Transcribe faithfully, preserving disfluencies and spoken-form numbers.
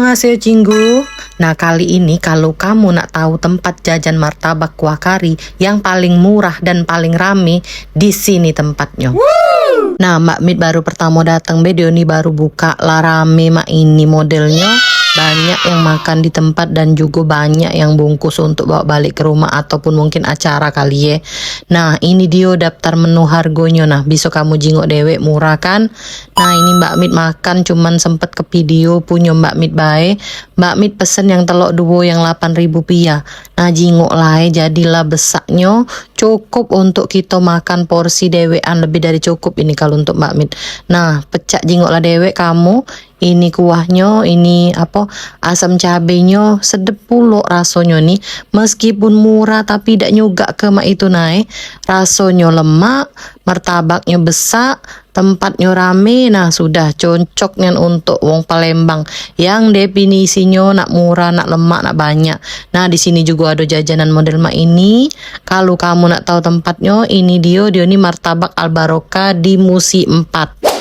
Annyeonghaseyo, Cinggu. Nah, kali ini kalau kamu nak tahu tempat jajan martabak kuah kari yang paling murah dan paling rame, di sini tempatnya. Nah, Mbak Mit baru pertama datang be, dio ni baru buka, lah rame mak ini modelnya. Banyak yang makan di tempat dan juga banyak yang bungkus untuk bawa balik ke rumah ataupun mungkin acara kali ye. Nah, ini dio daftar menu harganya. Nah, bisa kamu jingok dewek, murah kan? Nah, ini Mbak Mit makan cuman sempet ke video punyo Mbak Mit bae. Mbak Mit pesen yang telok duo yang lapan ribu rupiah. Nah, jingok lah, eh, jadilah besaknyo, cukup untuk kito makan porsi dewekan, lebih dari cukup ini kalau untuk Mbak Mit. Nah, pecak jingok lah dewek kamu. Ini kuahnyo, ini apo, asam cabenyo, sedep pulo rasonyo ni. Meskipun murah tapi dak nyugak ke mak itu nae. Rasonyo lemak, martabaknyo besak, tempatnyo rame. Nah, sudah cocok nian untuk wong Palembang yang definisinyo nak murah, nak lemak, nak banyak. Nah, di sini juga ada jajanan model mak ini. Kalau kamu nak tahu tempatnyo, ini dio, dio ni Martabak Al Barokah di Musi empat.